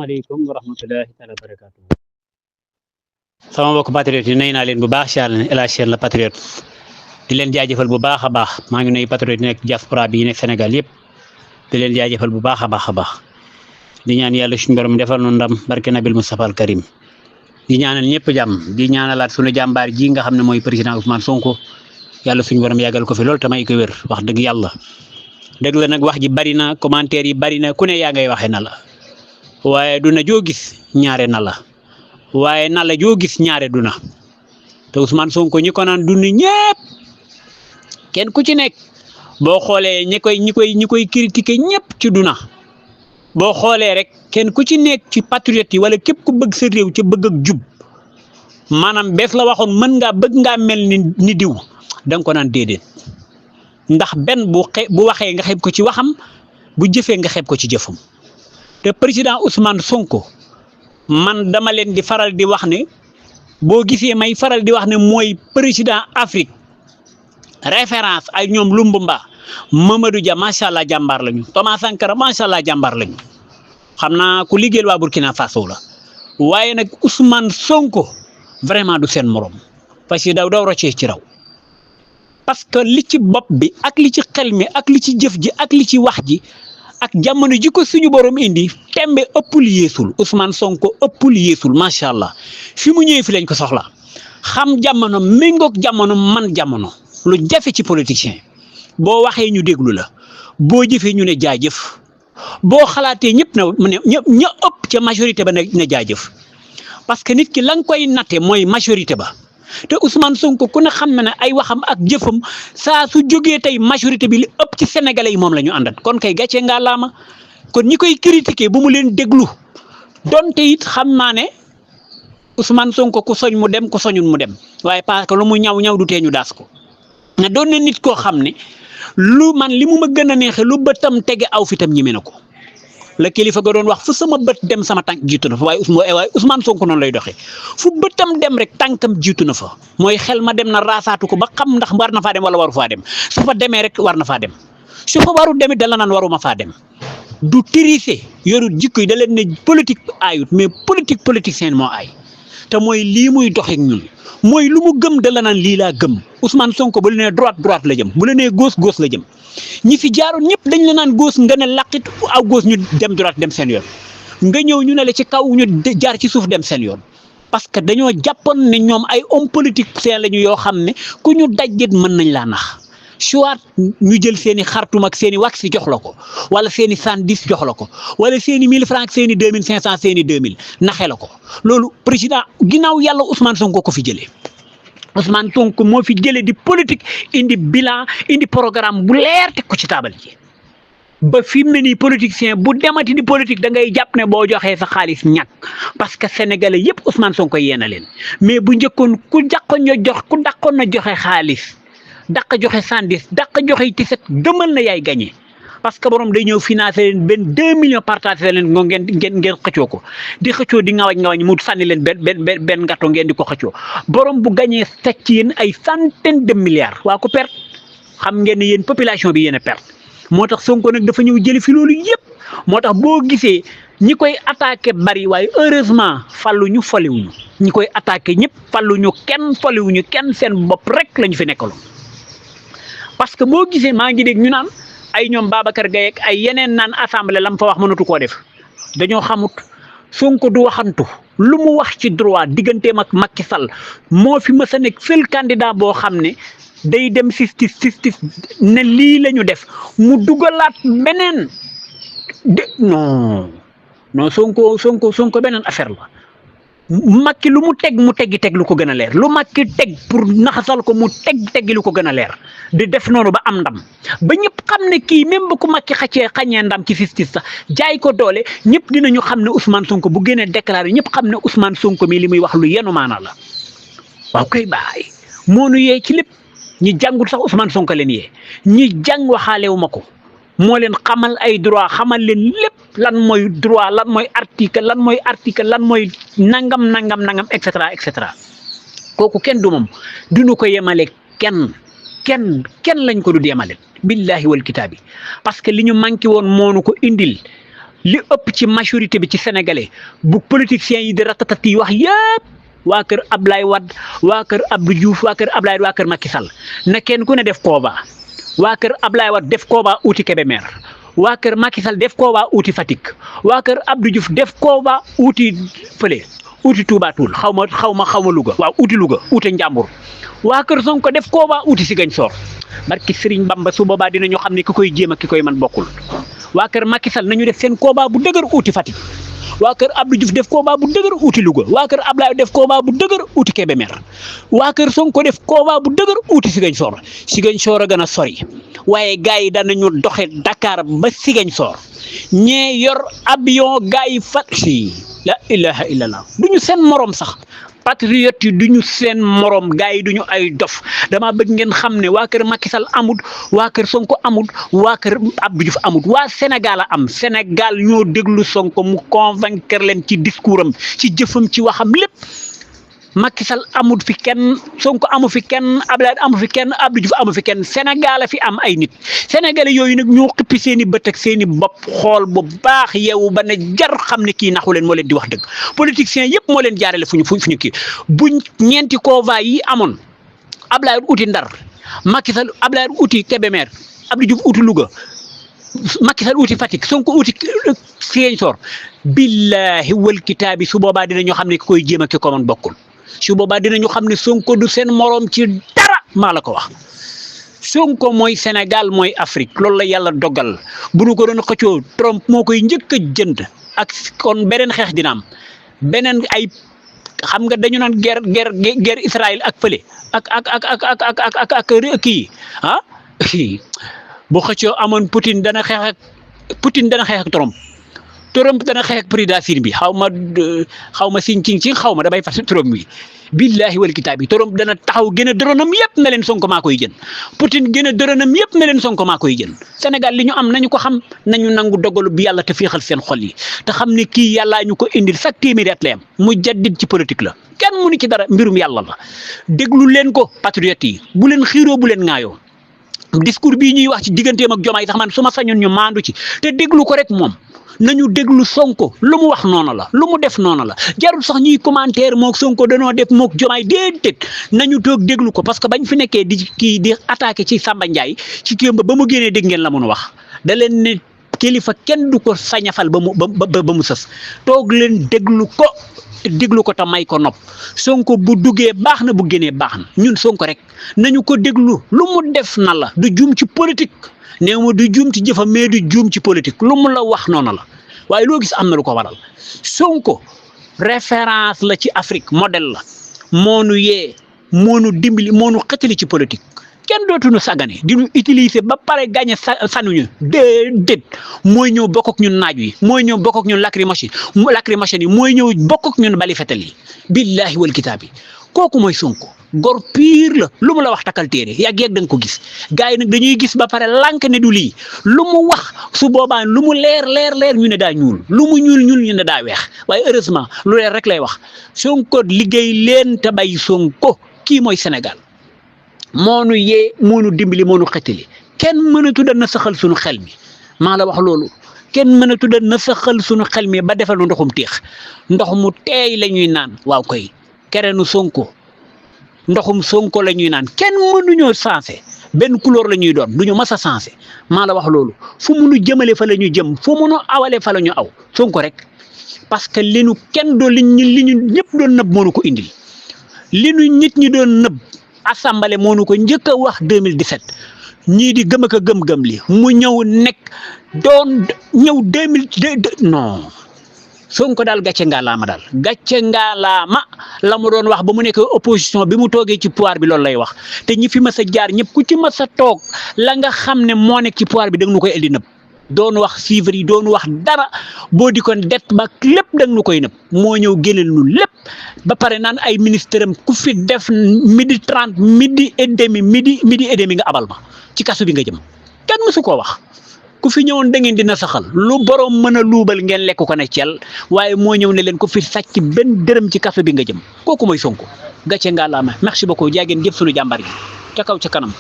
asalaamaaleykum wa rahmatulahi taala wa barakaatu. sama mbokk patriote yi nuyu naa leen bu baax si àll El Hadj Sène la patriote di leen jaajëfal bu baax a baax maa ngi nuyu patriote yi nekk diaspora bi yi nekk Sénégal yëpp di leen jaajëfal bu baax a baax a baax di ñaan yàlla suñu borom defal nu ndam barke Nabil Moustapha al Karim di ñaanal ñëpp jàmm di ñaanalaat suñu jàmbaar ji nga xam ne mooy président Ousmane Sonko yàlla suñu borom yàggal ko fi loolu tamay ko wér wax dëgg yàlla dëgg la nag wax ji bari na commentaire yi bari na ku ne yaa ngay waxee na la. waaye du na joo gis ñaare na la waaye na la joo gis ñaare du na te Ousmane Sonko ñi ko naan dund ñëpp kenn ku ci nekk boo xoolee ñi koy critiquer ñëpp ci duna boo xoolee rek kenn ku ci nekk ci patriote yi wala képp ku bëgg sa réew ci bëgg ak jub maanaam bees la waxoon bëgg ngaa mel ni diw da nga ko naan déedéet ndax benn bu waxee nga xeeb ko ci waxam bu jëfee nga xeeb ko ci jëfam. te président Ousmane Sonko man dama leen di faral di wax ne boo gisee may faral di wax ne mooy président Afrique référence ay ñoom Lumumba Mamadou Dia macha allah jàmbaar lañu Thomas Sankara macha allah jàmbaar lañu xam naa ku liggéeyal waa Burkina Faso la waaye nag Ousmane Sonko vraiment du seen morom parce que daw roccee ci raw parce que li ci bopp bi ak li ci xel mi ak li ci jëf ji ak li ci wax ji. ak jamono ji ko suñu borom indi tembe ëppul yeesul Ousmane Sonko ëppul yeesul macha allah fi mu ñëwee fi lañ ko soxla xam jamono méngoog jamono man jamono lu jafe ci politicien boo waxee ñu déglu la boo jëfee ñu ne jaajëf boo xalaatee ñëpp na ña ëpp ca majorité ba na jaajëf parce que nit ki la nga koy natte mooy majorité ba. te Ousmane Sonko ku ne xam na ne ay waxam ak jëfam saa su jógee tey majorité bi li ëpp ci sénégalais yi moom la ñu àndat kon kay gàcce ngaa laama kon ñi koy critiquer bu mu leen déglu donte it xam naa ne Ousmane Sonko ku soñ mu dem ku soñul mu dem waaye parce que lu mu ñaw du tee ñu daas ko na doon na nit koo xam ne lu man li mu ma gën a neexee lu bëtam tege aw fitam ñime na ko la kilifa ga doon wax fu sama bët dem sama tànk jiitu na fa waaye Ousmane Sonko noonu lay doxee fu bëtam dem rek tànkam jiitu na fa mooy xel ma dem na raasaatu ko ba xam ndax war na faa dem wala waru faa dem su fa demee rek war na faa dem su fa waru demit dala naan waruma faa dem du tricher yorut jikko yi da leen ne politique aayut mais politicien moo aay te mooy lii muy doxeek ñun mooy lu mu gëm dala naan lii laa gëm Ousmane Sonko bu la nee droite la jëm bu la nee gauche la jëm. ñi fi jaaroon ñëpp dañ la naan góos nga ne laqit aw góos ñu dem droite dem seen yoon nga ñëw ñu ne la ci kaw ñu jaar ci suuf dem seen yoon parce que dañoo jàppoon ne ñoom ay homme politique seen lañu yoo xam ne ku ñu dajjet mën nañ laa nax soit ñu jël seen i xartum ak seen i wax si jox la ko wala seen i 110 jox la ko wala seen i 1000 francs seen i 2500 seen i 2000 naxee la ko loolu président ginnaaw yàlla Ousmane Sonko ko fi jëlee. Ousmane Sonko moo fi jëlee di politique indi bilan indi programme bu leer teg ko ci taabal ji ba fi mu ne nii politicien bu demati di politique da ngay jàpp ne boo joxee sa xaalis ñàkk parce que sénégalais yëpp Ousmane Sonko yéena leen mais bu njëkkoon ku dàqoon na joxe xaalis dàq joxe 110 dàq joxe tiset gëmal na yaay gagné parce que borom day ñëw financé leen benn 2 millions partagé leen ngo ngeen xëccoo ko di xëccoo di ngawañ mu sànni leen benn ngato ngeen di ko xëccoo borom bu gañee teg ci yéen ay centaine de milliards waa ko perte xam ngeen ne yéen population bi yéen a perte moo tax Sonko nag dafa ñëw jëli fi loolu yëpp moo tax boo gisee ñi koy attaqué bari waaye heureusement falluñu foliwuñu ñi koy attaqué ñëpp falluñu kenn foliwuñu kenn seen bopp rek lañu fi nekkaloon parce que boo gisee maa ngi dégg ñu naan. ay ñoom Babacar Gaye ak ay yeneen naan assemblée lam fa wax mënatu koo def dañoo xamut Sonko du waxantu lu mu wax ci droit digganteem ak Macky Sall moo fi mës a nekk seul candidat boo xam ne day dem justice ne lii la ñu def mu dugalaat beneen de non Sonko beneen affaire la Macky lu mu teg lu ko gën a leer lu Macky teg pour naxasal ko mu teggi lu ko gën a leer di def noonu ba am ndam ba ñëpp xam ne kii même ba ko Macky xañee ndam ci justice sax jaay ko doole ñëpp dinañu xam ne Ousmane Sonko bu génnee déclaré ñëpp xam ne Ousmane Sonko mi li muy wax lu yenu maana la waaw koy baay moo nu yee ci lépp ñi jàngul sax Ousmane Sonko leen yee ñi jàng waxaalewu ma ko moo leen xamal ay droit xamal leen lépp lan mooy droit lan mooy article lan mooy nangam et cetera kooku kenn du moom duñu ko yemale kenn lañ ko du yemale billahi wal kitaabi parce que li ñu manqué woon moonu ko indil li ëpp ci majorité bi ci sénégalais bu politiciens yi di ratatati wax yépp waa kër Ablaye Wade waa kër Abdou Diouf waa kër Ablaye waa kër Macky Sall na kenn ku ne def kooba waa kër Ablaye Wade def kooba uti Kébémer waa kër Macky Sall def kooba uti Fatick waa kër Abdou Diouf def kooba uti fële uti Touba Toul xaw ma Louga waaw uti Louga uti Njàmbur waa kër Sonko def kooba uti Ziguinchor barki Serigne Bamba su boobaa dinañu xam ne ki koy jéem ak ki koy man bokkul waa kër Macky Sall nañu def seen kooba bu dëgër uti Fatick waa kër Abdou Diouf def kooba bu dëgër uti Louga waa kër Ablaye def kooba bu dëgër uti Kébémer waa kër Sonko def kooba bu dëgër uti Ziguinchor a gën a sori waaye gars yi danañu doxe Dakar ba Ziguinchor ñee yor avion gars yi si la ilaha illallah duñu seen morom sax patriote yi duñu seen morom gars yi duñu ay dof dama bëgg ngeen xam ne waa kër Macky Sall amut waa kër Sonko amut waa kër Abdou Diouf amut waa Sénégal a am Sénégal ñoo déglu Sonko mu convaincre leen ci discours am ci jëfam ci waxam lépp Macky Sall amut fi kenn Sonko amu fi kenn Abdoulaye amu fi kenn Abdou Diouf amu fi kenn Sénégal a fi am ay nit sénégalais yooyu nag ñoo xippi seen i bët ak seen i bopp xool bu baax yeewu ba ne jar xam ne kii naxu leen moo leen di wax dëgg politiciens yëpp moo leen jaarale fu ñu kii buñ ñeenti convois yi amoon Abdoulaye uti Ndar Macky Sall Abdoulaye uti Kébémer Abdou Diouf uti Louga Macky Sall uti Fatick Sonko uti Ziguinchor billahi wal kitaabi su boobaa dinañu xam ne ki koy jéem a ki ko mën bokkul su boobaa dinañu xam ne Sonko du seen morom ci dara maa la ko wax Sonko mooy Sénégal mooy Afrique loolu la yàlla dogal bu nu ko doon xëccoo Trump moo koy njëkk a jënd ak kon beneen xeex dina am beneen ay xam nga dañu naan guerre Israël ak fële ak kii ah bu xëccoo amoon Poutine dana xeex ak Trump dana xeex ak président Syrie bi xaw ma Xi Jinping xaw ma damay fas Trump bi billahi wal kitaabi Trump dana taxaw gën a dronam yëpp na leen Sonko maa koy jën Poutine gën a dronam yëpp na leen Sonko maa koy jën Sénégal li ñu am nañu ko xam nañu nangu dogalu bi yàlla te féexal seen xol yi te xam ne kii yàllaa ñu ko indil chaque téeméeri at la am mu jaddit ci politique la kenn mënu ci dara mbirum yàlla la déglu leen ko patriote yi bu leen xiiroo bu leen ŋaayoo discours bii ñuy wax ci digganteem ak Diomaye sax man su ma sañoon ñu maandu ci te déglu ko rek moom nañu déglu Sonko lu mu wax noonu la lu mu def noonu la jarul sax ñuy commentaire mook Sonko danoo def mook Diomaye déedéet nañu toog déglu ko parce que bañ fi nekkee di attaqué ci Samba Ndiaye ci kii ba mu génnee dégg ngeen la mun wax da leen ne kilifa kenn du ko sañafal ba mu sës toog leen déglu ko te may ko nopp Sonko bu duggee baax na bu génnee baax na ñun Sonko rek nañu ko déglu lu mu def na la du juum ci politique néew ma du juum ci jëfam mais du juum ci politique lu mu la wax noonu la waaye loo gis am na lu ko waral Sonko référence la ci Afrique modèle la moonu yee moonu dimbali moonu xëccali ci politique kenn dootuñu sagane di ñu utiliser ba pare gagné sanuñu déedéet mooy ñëw bokk ak ñun naaj wi mooy ñëw bokk ak ñun lacrymogène yi mooy ñëw bokk ak ñun bali fetal yi billahi wal kitaabi kooku mooy Sonko gor pire la lu mu la wax takkal téere yàgg da nga ko gis gars yi nag dañuy gis ba pare lànk ne du lii lu mu wax su boobaa lu mu leer ñu ne daa ñuul lu mu ñuul ñu ne daa weex waaye heureusement lu leer rek lay wax Sonko liggéey leen te bay Sonko kii mooy Sénégal moonu yee moonu dimbali moonu xëttali kenn mënatu da na saxal suñu xel mi maa la wax loolu kenn mënatu da na saxal suñu xel mi ba defal nu ndoxum téex ndox mu teey la ñuy naan waaw koy kereenu Sonko ndoxum Sonko la ñuy naan kenn mënuñoo sensé benn couleur la ñuy doon duñu mas a sensé maa la wax loolu fu munu jëmale fa la ñu jëm fu munu awale fa la ñu aw Sonko rek parce que li ñu kenn doon li ñu ñëpp doon nëbb mënu ko indil li ñu nit ñi doon nëbb assemblée mënu ko njëkk a wax 2017 ñii di gëm ak a gëm-gëm li mu ñëw nekk doon ñëw 2002 non Sonko daal gàcce ngaalaama la mu doon wax ba mu nekk opposition bi mu toogee ci pouvoir bi loolu lay wax te ñi fi mas a jaar ñëpp ku ci mas a toog la nga xam ne moo nekk ci pouvoir bi da nga nu koy indi nëb doon wax chiffres yi doon wax dara boo di ko det ba lépp da nga nu koy nëb moo ñëw génneel nu lépp ba pare naan ay ministre am ku fi def midi et demi nga abal ma ci kaso bi nga jëm kenn mësu koo wax. ku fi ñëwoon da ngeen dina saxal lu borom mën a luubal ngeen lekk ko ne cel waaye moo ñëw ne leen ko fi sàcc benn dërëm ci kaso bi nga jëm kooku mooy Sonko gàcce nga la merci beaucoup jaageen jëf sunu jàmbar gi ca kaw ca kanam